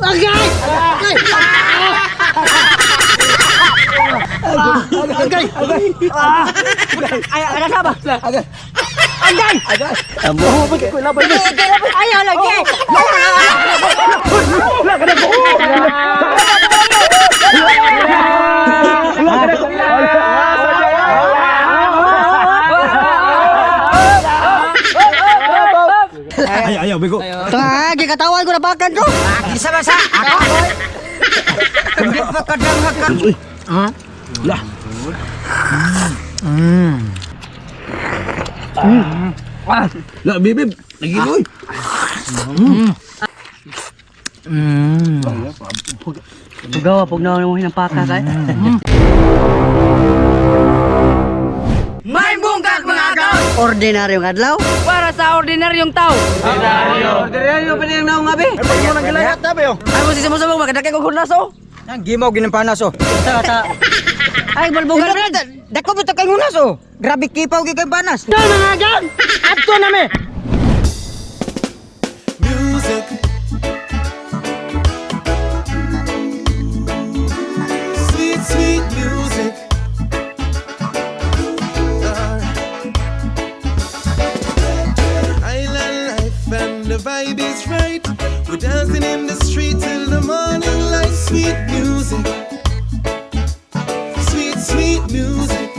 Agay! Agay! Agay! Agay! Ay, ano sa ba? Agay! Agay! Agay! Amo! Ayaw lagi! Ay, ayaw, bigo. Ah, gikatawan ko na bakan ko. Isa ba sa ako? Hindi pa kadang ka. Uy. Ha? Lah. Lah, bibib. Nagiloy. Pugaw, pug na mo hinampaka kay. May bungkag mga agaw. Ordinaryong adlaw. Para sa ordinaryong tao. Ordinaryo pa niyang naong abi. Ay, pag mo nang gilayat, tabi, oh. Ay mo sisimo-simo magdakay kog hunas oh. Ang gimaw ginampanas oh. Ta ta. Ay, balbugan brad. Dako ba kay hunas oh. Grabe kipaw gyud kay panas. Dol, mga agaw! Adto na mi! Music. Sweet, sweet music. Island life and the vibe is right. We're dancing in the street till the morning light. Sweet music. Sweet, sweet music.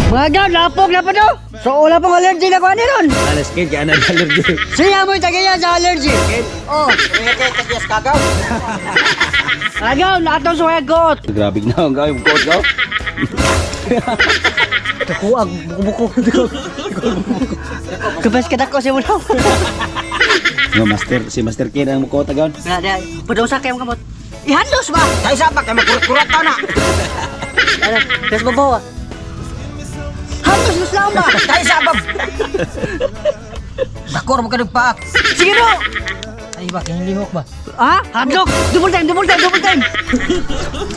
Mga agaw, lapog na pa do. So wala pong allergy na ko ani ron. Alas, kid, kaya na allergy. Siya mo tagiya sa allergy. Oh, kay tagiyas kagaw. Agaw, atong suway got. Grabe na ang gawin ko, go. Kuag buko-buko. Kabas kadako si mulaw. No, master, si Master Kid ang mukha tagaon. Na, na, padosa kayo kamot. Ihandos ba? Tay sa pa kay makurat-kurat ta na. Ano, das babaw ah. Handos mas lang ba? Tay sa ba. Dako ra mo kadug paak. Sige no. Ay ba kini lihok ba? Ha? Hadlok! Double time, double time, double time!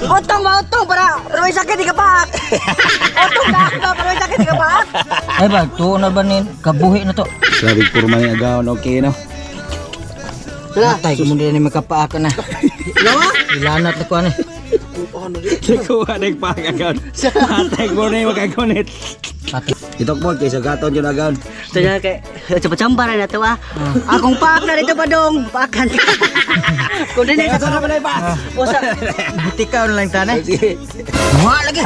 Otong ba, otong para may sakit di ka paak! Otong na ba, para may sakit di ka paak! Ay ba tuo na ba ni kabuhi na to. Grabe puro man yung agaon, okay no. Tay mo din ni makapaak na. Lawa? Ilanat na ko ani. Nakuha na yung pag-agaon. Atay mo na yung magagonit. Itok mo, kaysa gaton yun agaon. Kaya kay chamba na to ah. Akong paak na dito pa dong, paakan. Kung di na Saan naman ay pa? Usa. Butika na lang tanay. Sige. Wa lagi.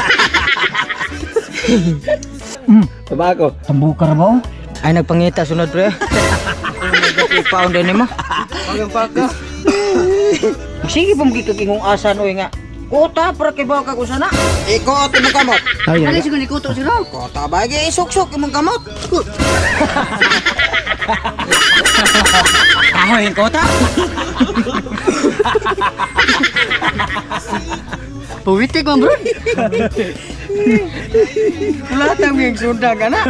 Baba ako. Tambukar ba oh? Ay nagpangita sunod pre. Ipaon din mo. Sige pa magkikingong asan oy nga. Kota para kay baka ko sana. Ikuot imong kamot. Ay, Ano siguro ni kuto siguro? Kota ba gi isuksok imong kamot. Kahoy kota. Puwitik man bro. Wala tang yung sunda ka na.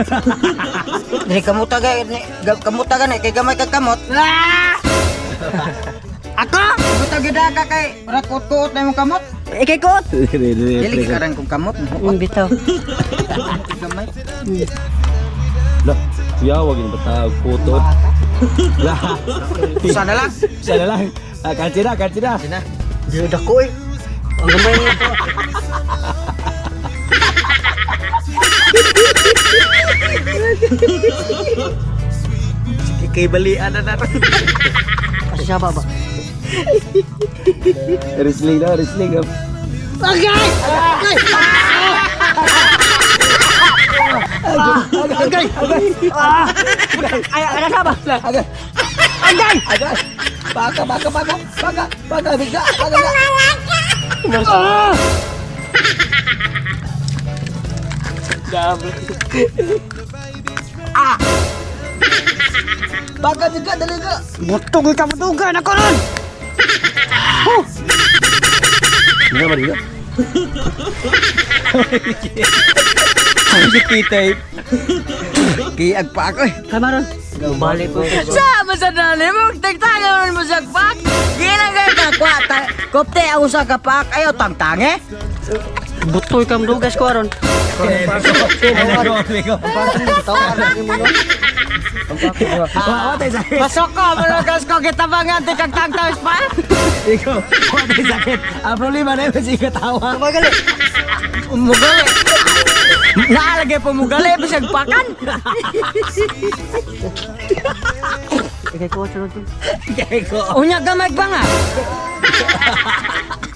Dili kamuta ga ni kamuta ga ni kay gamay ka kamot. Ah! Ako? Buta gyud ka kay rakot-kuot na imong kamot. Ikay kuot. Dili ka kong kamot. Bitaw. Gamay. Lah, kuya, wag yung batag puto. Lah. Sana lang. Sana lang. Ah, kansi na, kansi na. Sina. Di dako eh. Ang gamay niya to. Kay balian na na. Kasi siya ba ba? Wrestling na, wrestling. Oh. Agay! Agay! Agay! Agay! Ay, ano sa ba? Agay! Agay! Agay! Baka, baka, baka, baka, baka, bigla, baka, baka. Ah! Baka, bigla, dali ka. Butong ka butugan ako ron. Hindi ba dito? Si Tita. Giag pa ako eh. Kamaron. Balik ko. Sa sa dali mo tagtagan mo sa pak. Gina kay ka kwata. Kopte ang usa ka paak ayo tangtange. Butoy kam dugas ko aron. Wa tay sakit. Pasok ko, malagas ko gitabangan ti kag tangtaws pa. Ikaw, wa tay sakit. Ang problema na yun, si katawa. Magali. Mugali. Naalagay po mugali bisag pakan. Ikay ko sunod. Kaya ko. Unya gamay pa nga.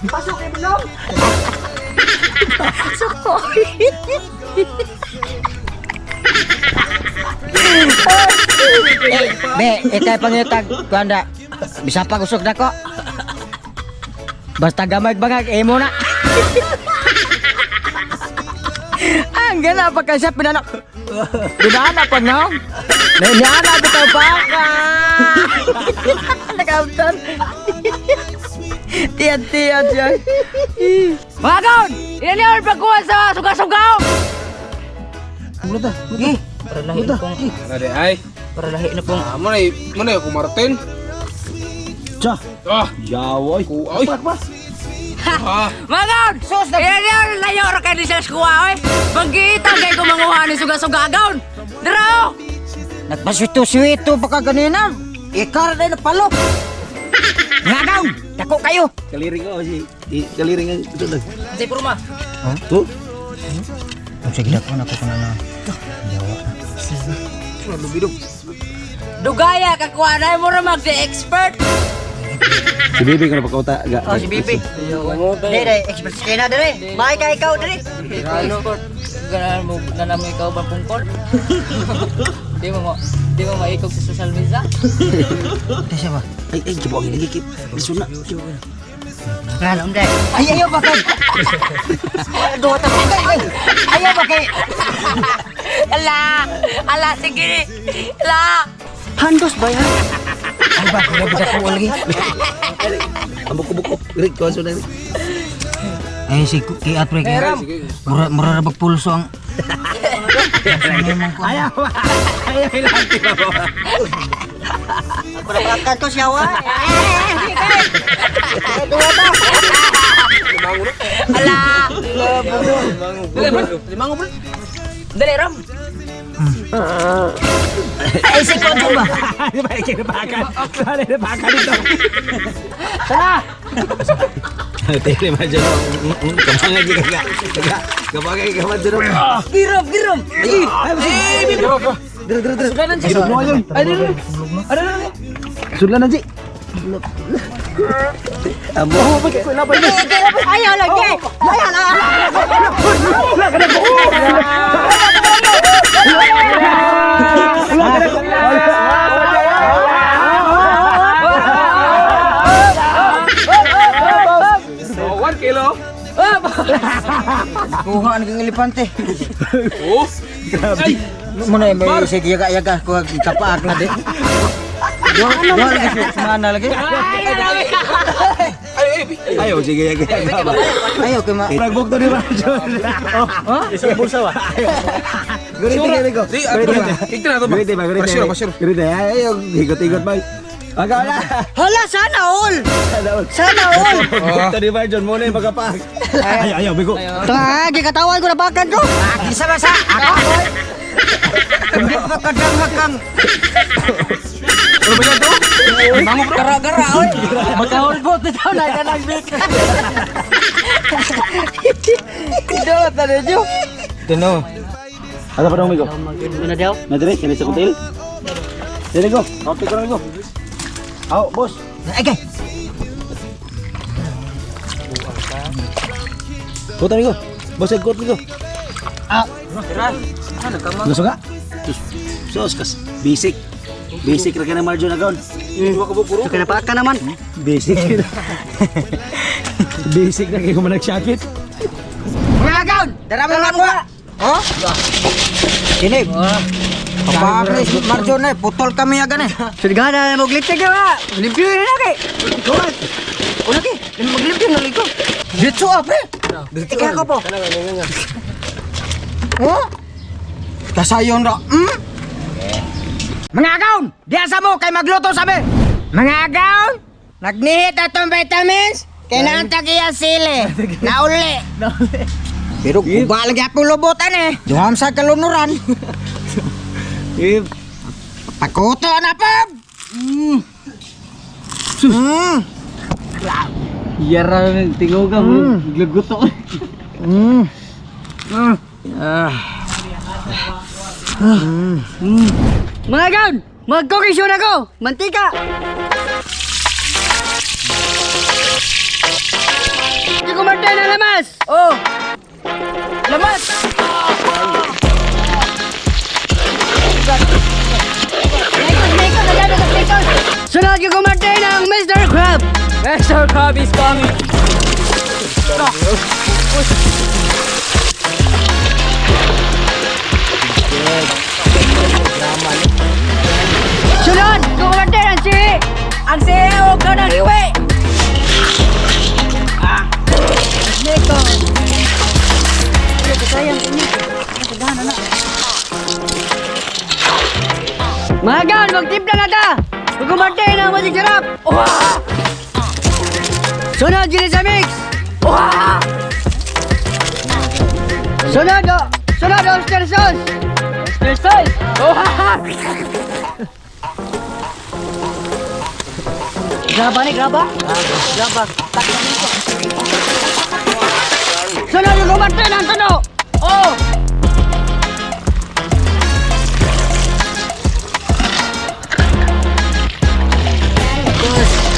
Pasok kay bilog. Eh, be, ikay pangitag kuanda. Bisa pa kusog nako. Basta gamay bangag imo na. Ang gana pa kasi pinanak. Dinana pa no? Nana bitaw pa ka. Nakauntan. Tiyad-tiyad siya. Mga kaon! Ilan niyo ang pagkuha sa suga-sugaw! Para lahi na pong. Nade ay. Para lahi na pong. Ah, mo na mo na ko Martin. Cha. Ah, Yawoy. ku ay. Ah, Mga kaon! Ilan niyo ang layo ra kay sa kuha oy! Pagkita kay ko manguha ni suga-suga gaon! Dira oh! Nagpaswito-swito pa ka ganina. Ikar na napalo. Ngagaw! Dako kayo! Kaliring ko si kaliring ang ito lang. Say purma. Oh, Ang sige dako na ko na na. Yawa. Dugaya ka kuha na mo ra mag the expert. Si Bibi ko na pagkauta. Oh, si Bibi. Dire, expert sa kina dire. May ka ikaw dire. Expert. Ganahan mo ganahan mo ikaw ba pungkol? Di mo maikog sa social media? Tesa ba? Ay, ay, kibo ang gigikip. Isuna. Ngalom de. Ay, ayaw ba kay? Duha ta. Ay, ayaw ba kay? Ala! Ala sige! Ala! Handos ba yan? Ay ba, kuya bisa ko lagi. Ang buko-buko. Rick, kuha suna. Ay, si Kiat pre. Mura mura ra bag pulso ang Ayaw. Ayaw ilang mo. Ako na pakan ko siya wa. Duha ta. Ala! Limango bro. Dali ram! Ay, si Konjo ba? Di ba ikinapakan? Saan inapakan ito? Sana! Tele ba dyan? Kamangay ka ka. Kamangay ka ba dyan? Girom, girom! Ay, ay, Dre, dre, dre. Sudlan mo yun. Ay, dre, dre. Ay, dre, dre. Sudlan na, Ji. Amo. Ayaw lagi. Ayaw lagi. Oh, 1 kilo. Kuha ang kang elepante. Oh. Ay, Muna may sige yaga-yaga ko kapaak na di. Dua dua lagi semana lagi. ay, ay. Ayaw, sige, yaga, yaga. Ayaw kay ma. Nagbukto ni Marjon. Oh, isang bulsa ba? Gurite, gurite ko. Di, ato na. Tignan na to ba? Gurite ba, gurite. Pasiro, pasiro. Gurite, ayaw, higot-higot ba? Aga, wala. Hala sana all. Sana all. Bukto ni Marjon, muna yung pagkapak. Ayaw, ayaw, bigo. Ta, gikatawan ko na pakan ko. Isa ba sa ako? Hindi pa kadang hakang. Ano ba yan to? Limango bro. Gara-gara oy! Makahulbot ito na ka nang bik. Ito ta medyo. Tuno. Ano pa dong, Migo? Ano daw? Na dire, kini sa kutil. Dire ko, kaunti ko lang ko. Aw, boss. Ay kay. Puta migo. Boss, ay kot migo. Ah. Gusto ka? Sos kas basic. Basic ra ka na margin agaon. Duha ka puro. So kinapakan naman. Basic. Basic na kayo managsakit. Mga gaon, dara mo na kuha. Oh? Sini. Kapaak ni Marjon eh, putol kami agan eh. Surgana na maglimpyo ka ba? Limpyo na kay. Kuha. Una ki, maglimpyo na liko. Ditso ah, pre. Ikaw ko po. Oh? Kasayon ra. Mga agaon, diya sa mo kay magluto sabi. Mga agaon, nagnihit atong vitamins, kailangan tag iya sili. Nauli. Nauli. Pero guba lagi ako lubutan eh. Duham sa kalunuran. Eh, Pakuto na pa. Mm. Mm. Yara tingog ka mo. Gluguto. Mm. Ah. Mga gaon, mag-cooking show na ko. Mantika. Hindi ko martin na lamas. Oh! Lamat! Mekos, mekos, agad, agad, mekos. Sunod yung kumarte ng Mr. Crab. Mr. Crab is coming! Sunod, kumarte ng sihi. Ang siyo ka ng hiwi! Mekos. Mga gaon, magtimpla na ta. Kumarte ng magic sarap. Uha! Sunod, ginisa mix. Uha! Sunod, oh, sunod, oyster sauce. Mr. Sauce! Uha! Graba ni, graba. Graba. Sunod yung kumarte ng tuno. Oh!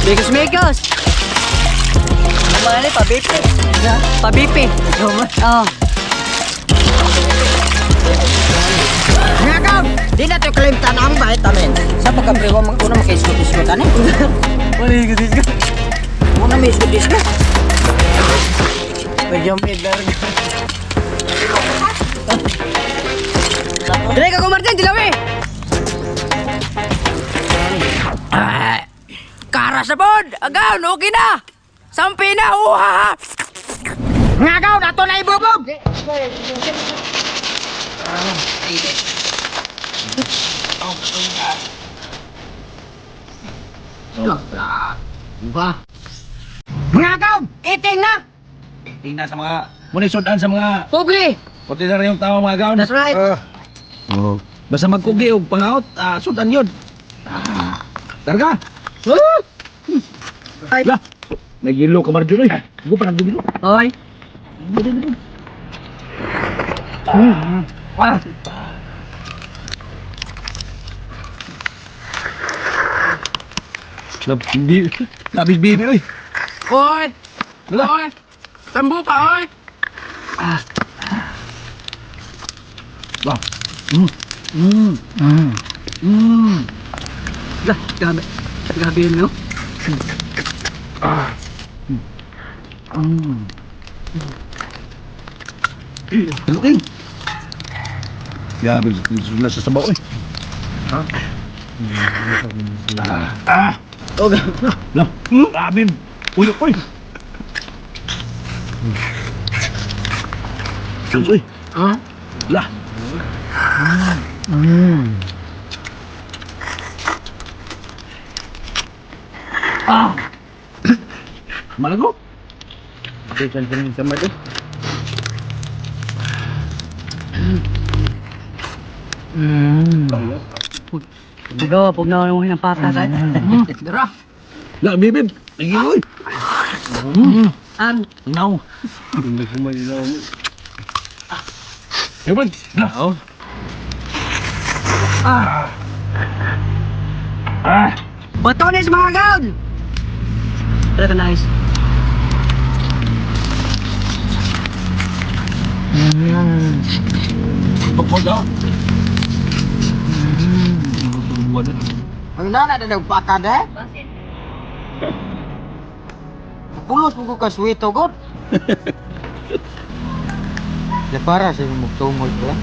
Mekos, mekos. Mga ni, pabipi. Pabipi. Oh. Mga kaon, di na to kalimtan ang vitamin. Sa pagkapriwa mag una makaisgot-isgot ani. Wala yung disco. Una may isgot-isgot. Dali ka kumartin, dilawi. Kara sa pod! Agaw, okay na! Sampi na! Uha! Mga kaon, ato na ibubog. Ba. Mga kaon, iting na. Tingnan sa mga munisudan sa mga Pobre. ordinaryong tao mga gaon. That's right. Oh. Basta magkugi og pangaot, sudan yun. Ah. Targa. Ay. Lah. Nagilo ka Marjo oy. Go pa nagilo. Oy. Ah. Lab, hindi. Labis bibi oy. Oy! Lah. Oy! Tambo pa, oy! Lah. Mm. Mm. Mm. Mm. Lah, grabe. Grabe yun, no? Mm. Looking. Grabe, sila sa sabaw eh. Ha? Ah! Okay. Lah, grabe. Uy, uy. Uy. Ha? Lah. Ah. Malago. Bugaw, pag na mo ng pata. Dara! Lah, bibib. Ay, An, Now. Ewan. Now. Ah. Ah. botones mga gaon! Tara nice. Pagpag daw. Ang nana na nagpakad eh. Pulos mo ko ka sweet god. Ya para sa imong tungol ba?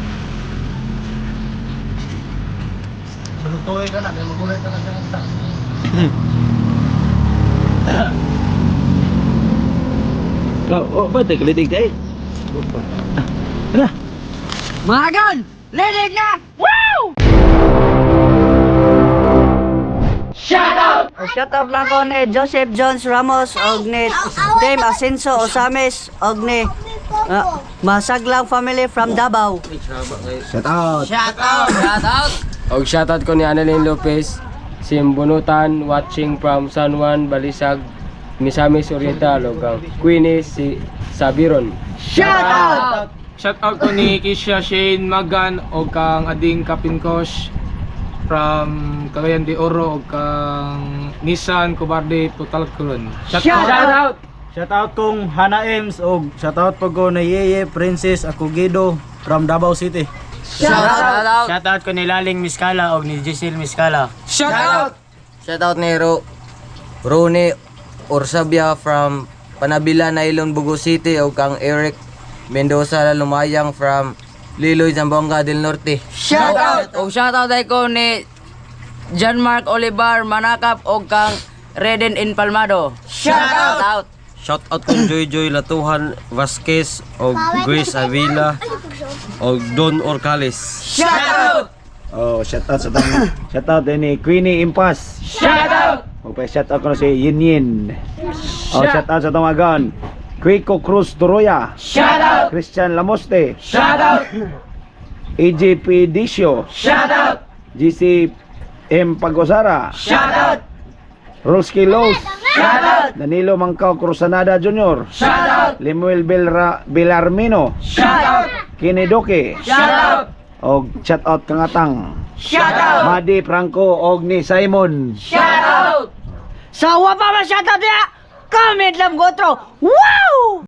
Malutoy ka na, kaya magulay ka na sa kanta. Oh, ba, teka, litig tayo. Ano? Mga gaon! Lilig na! Wow! Shout out lang ko ni Joseph Jones Ramos og ni Dame Asenso Osames og ni Ah, Masaglang family from Davao. Shout out. Shout out. Shout out. Og shoutout ko ni Annalyn Lopez, Simbunutan, watching from San Juan, Balisag, Misamis Oriental, ug ang Queenie si Sabiron. Shout out. Shout out ko ni Kisha Shane Magan o kang Ading Kapinkosh from Cagayan de Oro o kang Nissan Cobarde Total Kuron. Shout out. Shout out! Shout out kong Hana Ems og shout out po ko na Yeye Princess Akugido from Davao City. Shout out. Shout out ko ni Laling Miskala og ni Giselle Miskala. Shout out. Shout out ni Rone Orsabia from Panabila, Nailon, Bugo City o kang Eric Mendoza Lumayang from Liloy, Zamboanga del Norte. Shout out. Og shout out ay ko ni John Mark Olivar Manakap og kang Reden Impalmado. Shout out. Shout out kong Joy Joy Latuhan Vasquez og Grace Avila og Don Orcales. Shout out. Oh, shout out sa tang shout out din ni Queenie Impas. Shout out. O pa shout out ko na si Yin Yin. Oh, shout out sa tamagan. Quico Cruz Doroya. Shout out. Christian Lamoste. Shout out. AJP Disio. Shout out. GC M Pagosara. Shout out. Rolski Los. Shout out. Danilo Mangkao Cruzanada Jr. Shout out. Lemuel Belra Belarmino. Shout out. Kenny Duque. Shout out. Og shout out kang atang. Shout out. Madi Franco og ni Simon. Shout out. Sa wa pa man shout out niya. Comment lang gotro. Wow!